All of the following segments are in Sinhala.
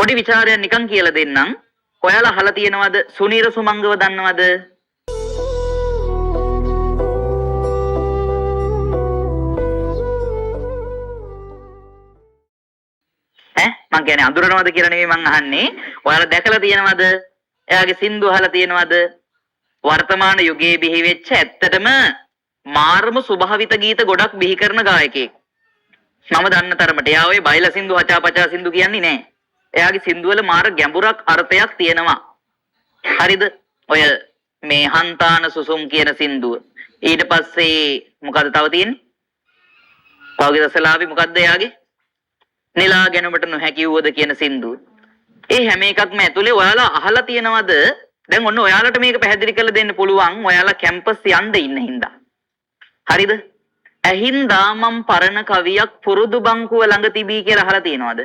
පොඩි විචාරයක් නිකන් කියලා දෙන්නම්. ඔයාලා අහලා තියෙනවද සුනීර සුමංගව දන්නවද? ඈ මං කියන්නේ අඳුරනවද කියලා නෙමෙයි මං අහන්නේ. ඔයාලා දැකලා තියෙනවද? එයාගේ සින්දු අහලා තියෙනවද? වර්තමාන යුගයේ බිහි වෙච්ච ඇත්තටම මාර්ම ස්වභාවිත ගීත ගොඩක් බිහි කරන ගායකයෙක්. මම දන්න තරමට එයා ඔය බයිලා සින්දු හචා පචා සින්දු කියන්නේ නෑ. එයාගේ සින්දු වල මාර ගැඹුරක් අර්ථයක් තියෙනවා. හරිද? ඔය මේ හන්තාන සුසුම් කියන සින්දුව. ඊට පස්සේ මොකද්ද තව තියෙන්නේ? පහුගිය දසලාවේ මොකද්ද එයාගේ? නෙලා ගැනීමට නොහැකි වුවද කියන සින්දුව. ඒ හැම එකක්ම ඇතුලේ ඔයාලා අහලා තියෙනවද? දැන් ඔන්න ඔයාලට මේක පැහැදිලි කරලා දෙන්න පුළුවන් ඔයාලා කැම්පස් යන්න ඉන්න හින්දා. හරිද? ඇහින්දා මම් පරණ කවියක් පුරුදු බංකුව ළඟ තිබී කියලා අහලා තියෙනවද?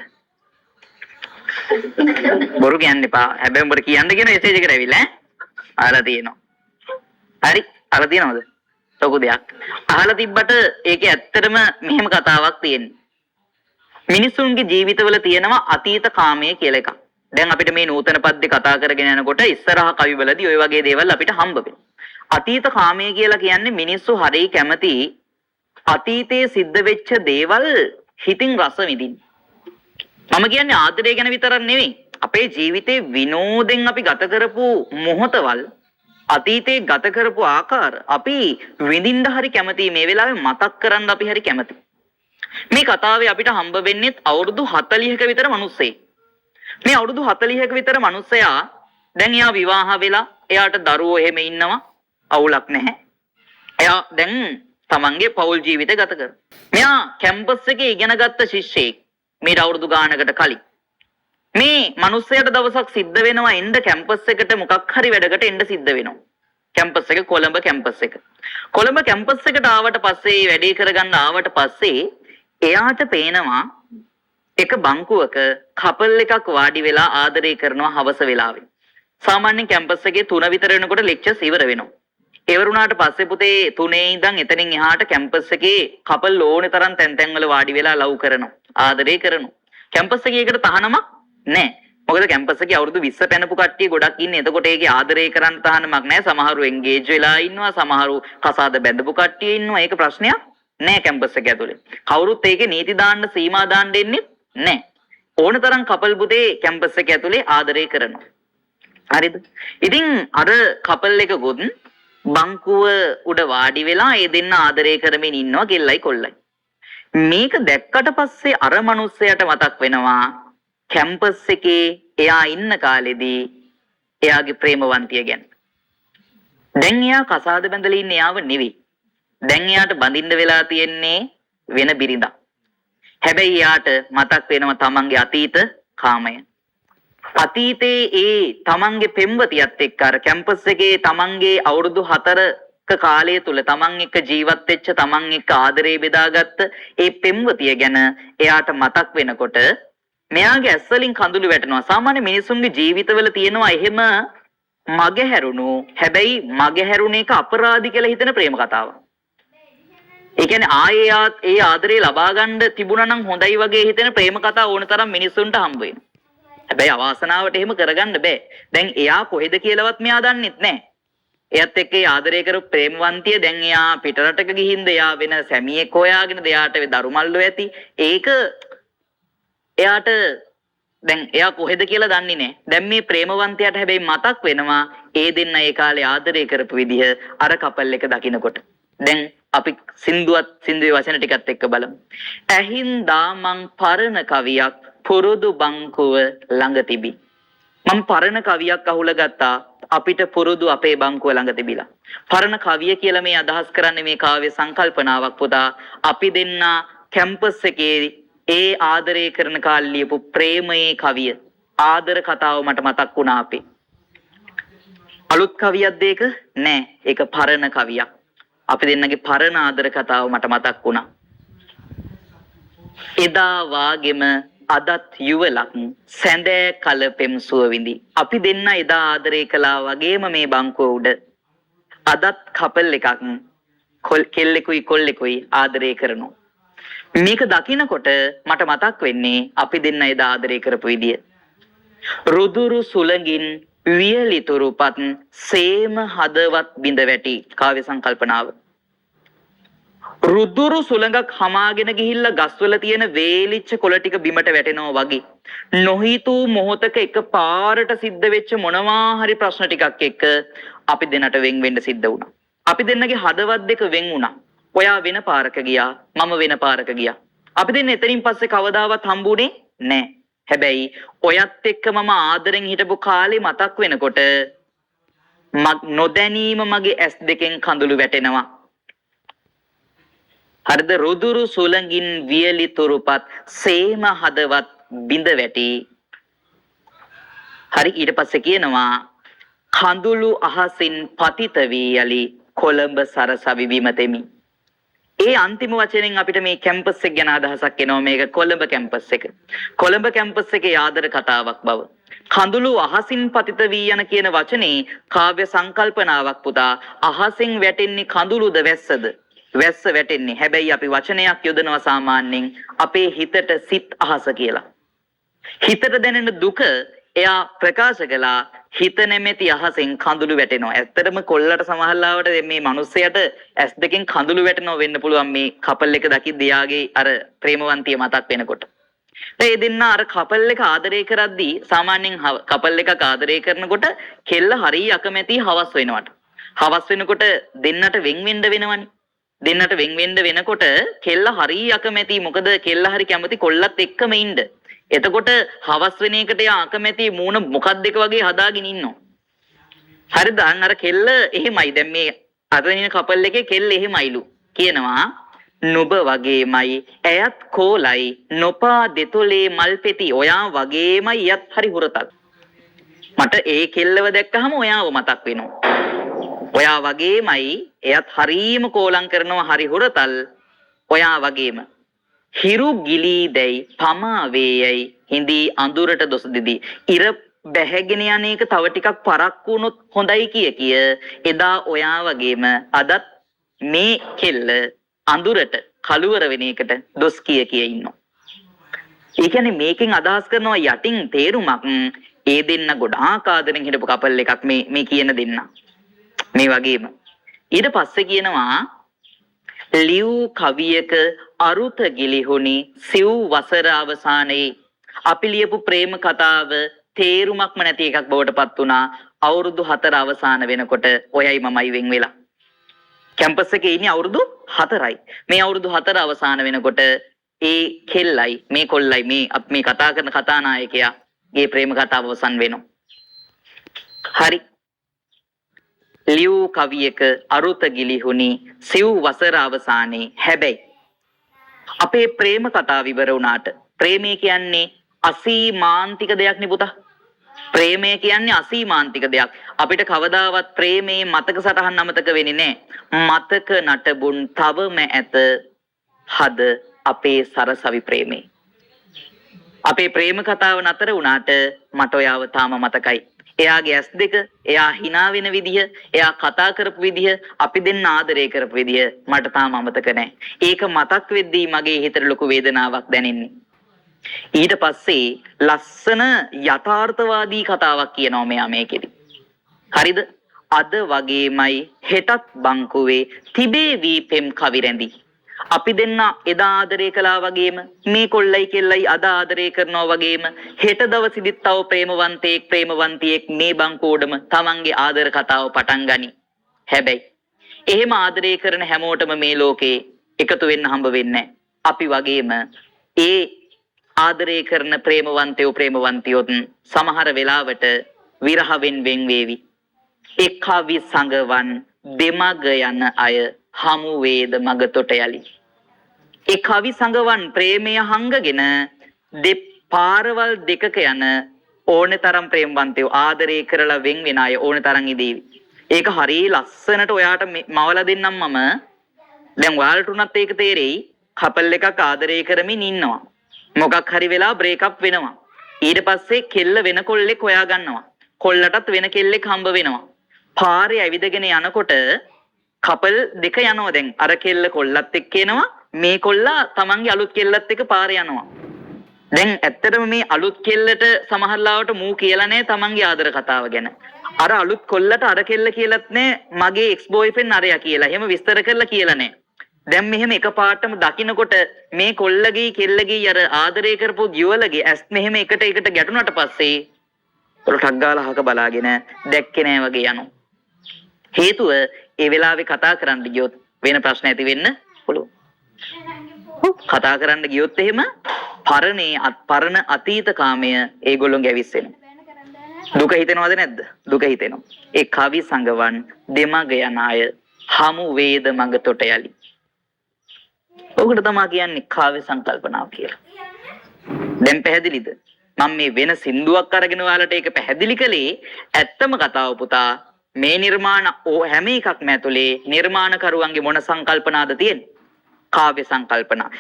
බොරු කියන්න එපා. හැබැයි උඹට කියන්න කියන මෙසේජ් එකට ඇවිල්ලා ඈ. අහලා තියෙනවා. හරි, අහලා තියෙනවද? ලොකු දෙයක්. අහලා තිබ්බට ඒකේ ඇත්තටම මෙහෙම කතාවක් තියෙන්නේ. මිනිසුන්ගේ ජීවිතවල තියෙනවා අතීත කාමය කියලා එකක්. දැන් අපිට මේ නූතන පද්‍ය කතා කරගෙන යනකොට ඉස්සරහ කවිවලදී ඔය වගේ දේවල් අපිට හම්බ වෙනවා. අතීත කාමය කියලා කියන්නේ මිනිස්සු හරි කැමති අතීතයේ සිද්ධ වෙච්ච දේවල් හිතින් රස විඳින්න. මම කියන්නේ ආදරය ගැන විතරක් නෙවෙයි. අපේ ජීවිතේ විනෝදෙන් අපි ගත කරපු මොහොතවල් අතීතයේ ගත කරපු ආකාර අපි විඳින්න හරි කැමති, මේ වෙලාවේ මතක් කරන්න අපි හරි කැමති. මේ කතාවේ අපිට හම්බ වෙන්නේ අවුරුදු 40ක විතර මිනිස්සෙක්. මේ අවුරුදු 40ක විතර මිනිස්සයා දැන් එයා විවාහ වෙලා එයාට දරුවෝ එහෙම ඉන්නවා, අවුලක් නැහැ. එයා දැන් තමන්ගේ පෞල් ජීවිතය ගත කරනවා. මෙයා කැම්පස් එකේ ඉගෙන ගත්ත ශිෂ්‍යයෙක් මීට අවුරුදු ගානකට කලින්. මේ මිනිස්සයාට දවසක් සිද්ධ වෙනවා එන්න කැම්පස් එකට මොකක් හරි වැඩකට එන්න සිද්ධ වෙනවා. කැම්පස් එක කොළඹ කැම්පස් එක. කොළඹ කැම්පස් එකට ආවට පස්සේ වැඩේ කරගන්න ආවට පස්සේ එයාට පේනවා එක බංකුවක කපල් එකක් වාඩි වෙලා ආදරය කරනවා හවස වෙලාවේ. සාමාන්‍යයෙන් කැම්පස් එකේ 3 විතර වෙනකොට ලෙක්චර්ස් ඉවර වෙනවා. ඉවර වුණාට පස්සේ පුතේ 3 ඉඳන් එතනින් එහාට කැම්පස් එකේ කපල් ඕනේ තරම් තැන් තැන් වල වාඩි වෙලා ලව් කරනවා, ආදරය කරනවා. කැම්පස් එකේ ඒකට තහනමක් නෑ. මොකද කැම්පස් එකේ අවුරුදු 20 පැනපු කට්ටිය ගොඩක් ඉන්නේ. එතකොට ඒකේ ආදරය කරන්න තහනමක් නෑ. සමහරු එන්ගේජ් වෙලා ඉන්නවා, සමහරු කසාද බැඳපු කට්ටිය ඉන්නවා. ඒක ප්‍රශ්නයක් නෑ කැම්පස් එක ඇතුලේ. කවුරුත් ඒකේ නීති දාන්න සීමා දාන්න එන්නේ නෑ. ඕන තරම් කපල් පුතේ කැම්පස් එක ඇතුලේ ආදරය කරනවා. හරිද? ඉතින් අර කපල් එකකුත් බංකුව උඩ වාඩි වෙලා ඒ දෙන්න ආදරය කරමින් ඉන්නවා කෙල්ලයි කොල්ලයි. මේක දැක්කට පස්සේ අර මිනිස්සයාට මතක් වෙනවා කැම්පස් එකේ එයා ඉන්න කාලෙදී එයාගේ ප්‍රේමවන්තිය ගැන. දැන් එයා කසාද බැඳලා ඉන්නේ එයාව නෙවෙයි. දැන් එයාට බඳින්න වෙලා තියෙන්නේ වෙන බිරිඳක්. හැබැයි එයාට මතක් වෙනවා තමන්ගේ අතීත කාමය. අතීතයේ ඒ තමන්ගේ පෙම්වතියත් එක්ක අර කැම්පස් එකේ තමන්ගේ අවුරුදු 4ක කාලය තුල තමන් එක්ක ජීවත් වෙච්ච තමන් එක්ක ආදරේ බෙදාගත්ත ඒ පෙම්වතිය ගැන එයාට මතක් වෙනකොට මෙයාගේ ඇස් වලින් කඳුළු වැටෙනවා. සාමාන්‍ය මිනිසුන්ගේ ජීවිතවල තියෙනවා එහෙම මගහැරුණු, හැබැයි මගහැරුණ එක අපරාධි කියලා හිතන ප්‍රේම කතාවක්. ඒ කියන්නේ ආයේ ඒ ආදරේ ලබා ගන්න තිබුණා නම් හොඳයි වගේ හිතෙන ප්‍රේම කතා ඕන තරම් මිනිස්සුන්ට හම්බ වෙනවා. හැබැයි අවාසනාවට එහෙම කරගන්න බෑ. දැන් එයා කොහෙද කියලාවත් මෙයා දන්නෙත් නෑ. එයත් එක්ක ඒ ආදරය කරපු ප්‍රේමවන්තිය දැන් එයා පිටරටක ගිහින්ද එයා වෙන සැමියෙක් හොයාගෙනද එයාට දරු මල්ලෝ ඇති. ඒක එයාට දැන් එයා කොහෙද කියලා දන්නේ නෑ. දැන් මේ ප්‍රේමවන්තයාට හැබැයි මතක් වෙනවා ඒ දෙන්න ඒ කාලේ ආදරය කරපු විදිහ අර කපල් එක දකිනකොට. දැන් අපි සින්දුවත් සින්දුවේ වචන ටිකත් එක්ක බලමු. ඇහින්දා මං පරණ කවියක් පුරුදු බංකුව ළඟ තිබි. මං පරණ කවියක් අහුල ගත්තා අපිට පුරුදු අපේ බංකුව ළඟ තිබිලා. පරණ කවිය කියලා මේ අදහස් කරන්නේ මේ කාව්‍ය සංකල්පනාවක් පුතා. අපි දෙන්නා කැම්පස් එකේ ඒ ආදරය කරන කාලේ ලියපු ප්‍රේමයේ කවිය, ආදර කතාව මට මතක් වුණා අපේ. අලුත් කවියක්ද ඒක? නෑ, ඒක පරණ කවියක්. අපි දෙන්නගේ පරණ ආදර කතාව මට මතක් වුණා. එදා වාගෙම අදත් යුවලක් සැඳෑ කල පෙම් සුව විඳි. අපි දෙන්න එදා ආදරය කළා වගේම මේ බංකුව උඩ අදත් කපල් එකක් කෙල්ලෙකුයි කොල්ලෙකුයි ආදරය කරනවා. මේක දකිනකොට මට මතක් වෙන්නේ අපි දෙන්න එදා ආදරය කරපු විදිය. රුදුරු සුළඟින් වියලිතුරුපත් සේම හදවත් බිඳ වැටි. කාව්‍ය සංකල්පනාව. රුදුරු සුළඟක් හමාගෙන ගිහිල්ලා ගස්වල තියෙන වේලිච්ච කොළ ටික බිමට වැටෙනවා වගේ නොහිතූ මොහොතක එක පාරට සිද්ධ වෙච්ච මොනවා හරි ප්‍රශ්න ටිකක් එක්ක අපි දෙන්නට වෙන් වෙන්න සිද්ධ වුණා. අපි දෙන්නගේ හදවත් දෙක වෙන් වුණා. ඔයා වෙන පාරක ගියා, මම වෙන පාරක ගියා. අපි දෙන්න එතනින් පස්සේ කවදාවත් හම්බුනේ නෑ. හැබැයි ඔයත් එක්ක මම ආදරෙන් හිටපු කාලේ මතක් වෙනකොට නොදැනීම මගේ ඇස් දෙකෙන් කඳුළු වැටෙනවා. හරිද? රුදුරු සුළඟින් වියලි තුරුපත් සේම හදවත් බිඳ වැටි. හරි, ඊට පස්සේ කියනවා කඳුළු අහසින් පතිත වී යලි කොළඹ සරසවි බිම තෙමි. ඒ අන්තිම වචනෙන් අපිට මේ කැම්පස් එක ගැන අදහසක් එනවා. මේක කොළඹ කැම්පස් එක. කොළඹ කැම්පස් එකේ ආදර කතාවක් බව. කඳුළු අහසින් පතිත වී යන කියන වචනේ කාව්‍ය සංකල්පනාවක් පුතා. අහසින් වැටෙන්නේ කඳුළුද වැස්සද? වැස්ස වැටෙන්නේ. හැබැයි අපි වචනයක් යොදනවා සාමාන්‍යයෙන් අපේ හිතට සිත් අහස කියලා. හිතට දැනෙන දුක එයා ප්‍රකාශ කළා හිත නැමැති අහසෙන් කඳුළු වැටෙනවා. ඇත්තටම කොල්ලට සමහර ලාවට මේ මිනිස්සයාට ඇස් දෙකෙන් කඳුළු වැටෙනවා වෙන්න පුළුවන් මේ කපල් එක දකිද්දී එයාගේ අර ප්‍රේමවන්තිය මතක් වෙනකොට. ඒ දෙන්න අර කපල් එක ආදරය කරද්දී සාමාන්‍යයෙන් කපල් එකක් ආදරය කරනකොට කෙල්ල හරි අකමැති හවස් වෙනවට. හවස් වෙනකොට දෙන්නට වෙන් වෙන්න වෙනවනේ. දෙන්නට වෙන් වෙන්න වෙනකොට කෙල්ල හරි අකමැති. මොකද කෙල්ල හරි කැමති කොල්ලත් එක්කම ඉන්න. එතකොට හවස් වෙන එකට එයා අකමැති මූණ මොකක්ද එක වගේ හදාගෙන ඉන්නවා. හරිද? අන් අර කෙල්ල එහෙමයි. දැන් මේ අතන ඉන්න කපල් එකේ කෙල්ල එහෙමයිලු. කියනවා නුඹ වගේමයි ඇයත් කෝලයි නොපා දෙතොලේ මල් පෙති. ඔයා වගේමයි එයත් හරි හුරතල්. මට ඒ කෙල්ලව දැක්කහම ඔයාව මතක් වෙනවා. ඔයා වගේමයි එයත් හරීම කෝලම් කරනවා හරි හුරතල්. ඔයා වගේම හිරු ගිලී දැයි පමා වේ යයි හිඳී අඳුරට දොස් දිදී. ඉර බැහැගෙන යන එක තව ටිකක් පරක්කු වුණොත් හොඳයි කිය කිය එදා ඔයා වගේම අදත් මේ කෙල්ල අඳුරට කළුවර වෙන එකට දොස් කිය කිය ඉන්නවා. ඒ කියන්නේ මේකෙන් අදහස් කරනවා යටින් තේරුමක් ඒ දෙන්න ගොඩාක් ආදරෙන් හිටපු කපල් එකක් මේ මේ කියන දෙන්න. මේ වගේම ඊට පස්සේ කියනවා ලිව් කවියක අරුත ගිලිහුණි සිව් වසර අවසානයේ. අපි ලියපු ප්‍රේම කතාව තේරුමක්ම නැති එකක් බවට පත් වුණා අවුරුදු 4 අවසාන වෙනකොට ඔයයි මමයි වෙන් වෙලා. කැම්පස් එකේ ඉන්නේ අවුරුදු 4යි. මේ අවුරුදු 4 අවසාන වෙනකොට ඒ කෙල්ලයි මේ කොල්ලයි මේ අපි මේ කතා කරන කතානායකයා ගේ ප්‍රේම කතාව අවසන් වෙනවා. හරි. ලිව් කවියක අරුත ගිලිහුණි සිව් වසර අවසානයේ. හැබැයි අපේ ප්‍රේම කතාව ඉවර වුණාට ප්‍රේමය කියන්නේ අසීමාන්තික දෙයක් නේ පුතා. ප්‍රේමය කියන්නේ අසීමාන්තික දෙයක්. අපිට කවදාවත් ප්‍රේමයේ මතක සටහන් අමතක වෙන්නේ නෑ. මතක නටබුන් තවම ඇත හද අපේ සරසවි ප්‍රේමේ. අපේ ප්‍රේම කතාව නතර වුණාට මට ඔයාව තාම මතකයි. එයාගේ ඇස් දෙක, එයා හිනා වෙන විදිහ, එයා කතා කරපු විදිහ, අපි දෙන්න ආදරය කරපු විදිහ මට තාම අමතක නෑ. ඒක මතක් වෙද්දී මගේ හිතට ලොකු වේදනාවක් දැනෙන්නේ. ඊට පස්සේ ලස්සන යථාර්ථවාදී කතාවක් කියනවා මෙයා මේකෙදි. හරිද? අද වගේමයි හෙටත් බංකුවේ තිබේවි පෙම් කවි රැඳි. අපි දෙන්න එදා ආදරය කළා වගේම මේ කොල්ලයි කෙල්ලයි අද ආදරය කරනවා වගේම හෙට දවසෙදිත් තව ප්‍රේමවන්තයෙක් ප්‍රේමවන්තියෙක් මේ බංකුවඩම තමන්ගේ ආදර කතාව පටන් ගනි. හැබැයි එහෙම ආදරය කරන හැමෝටම මේ ලෝකේ එකතු වෙන්න හම්බ වෙන්නේ නැහැ. අපි වගේම ඒ ආදරය කරන ප්‍රේමවන්තයෝ ප්‍රේමවන්තියොත් සමහර වෙලාවට විරහවෙන් වෙන් වේවි. ඒ කවි සඟවන් දෙමග යන අය හමු වේද මග තොට යලි. ඒ කවි සඟවන් ප්‍රේමය හංගගෙන පාරවල් දෙකක යන ඕනේ තරම් ප්‍රේමවන්තයෝ ආදරය කරලා වෙන් වෙන අය ඕනේ තරම් ඉදීවි. ඒක හරි ලස්සනට ඔයාට මවලා දෙන්නම් මම. දැන් ඔයාලට උනත් ඒක තේරෙයි. කපල් එකක් ආදරය කරමින් ඉන්නවා. මොකක් හරි වෙලා බ්‍රේක් අප් වෙනවා. ඊට පස්සේ කෙල්ල වෙන කොල්ලෙක් හොයා ගන්නවා. කොල්ලටත් වෙන කෙල්ලෙක් හම්බ වෙනවා. පාරේ ඇවිදගෙන යනකොට කපල් දෙක යනවා දැන්. අර කෙල්ල කොල්ලත් එක්ක එනවා. මේ කොල්ලා තමන්ගේ අලුත් කෙල්ලත් එක්ක පාරේ යනවා. දැන් ඇත්තටම මේ අලුත් කෙල්ලට සමහර ලාවට මූ කියලා නෑ තමන්ගේ ආදර කතාව ගැන. අර අලුත් කොල්ලට අර කෙල්ල කියලත් නෑ මගේ එක්ස් බොයිෆ්‍රෙන්ඩ් අරයා කියලා. එහෙම විස්තර කරලා කියලා නෑ. දැන් මෙහෙම එකපාරටම දකින්නකොට මේ කොල්ලගේ කෙල්ලගේ අර ආදරය කරපු යුවලගේ ඇස් මෙහෙම එකට එකට ගැටුණාට පස්සේ ටක් ගාලා අහක බලාගෙන දැක්කේ නෑ වගේ යනවා. හේතුව ඒ වෙලාවේ කතා කරන්න ගියොත් වෙන ප්‍රශ්න ඇති වෙන්න පුළුවන්. කතා කරන්න ගියොත් එහෙම පරණ අතීත කාමය ඒගොල්ලොන්ගේ ඇවිස්සෙනවා. දුක හිතෙනවද නැද්ද? දුක හිතෙනවා. ඒ කවි සංගවන් දෙමග යන අය හමු වේද මඟ තොට යලි. ඔකට තමා කියන්නේ කාව්‍ය සංකල්පනාව කියලා. දැන් පැහැදිලිද? මම මේ වෙන සින්දුවක් අරගෙන ඔයාලට ඒක පැහැදිලි කළේ ඇත්තම කතාව පුතා මේ නිර්මාණ හැම එකක්ම ඇතුලේ නිර්මාණකරුවන්ගේ මොන සංකල්පනාද තියෙන්නේ? කාව්‍ය සංකල්පනා.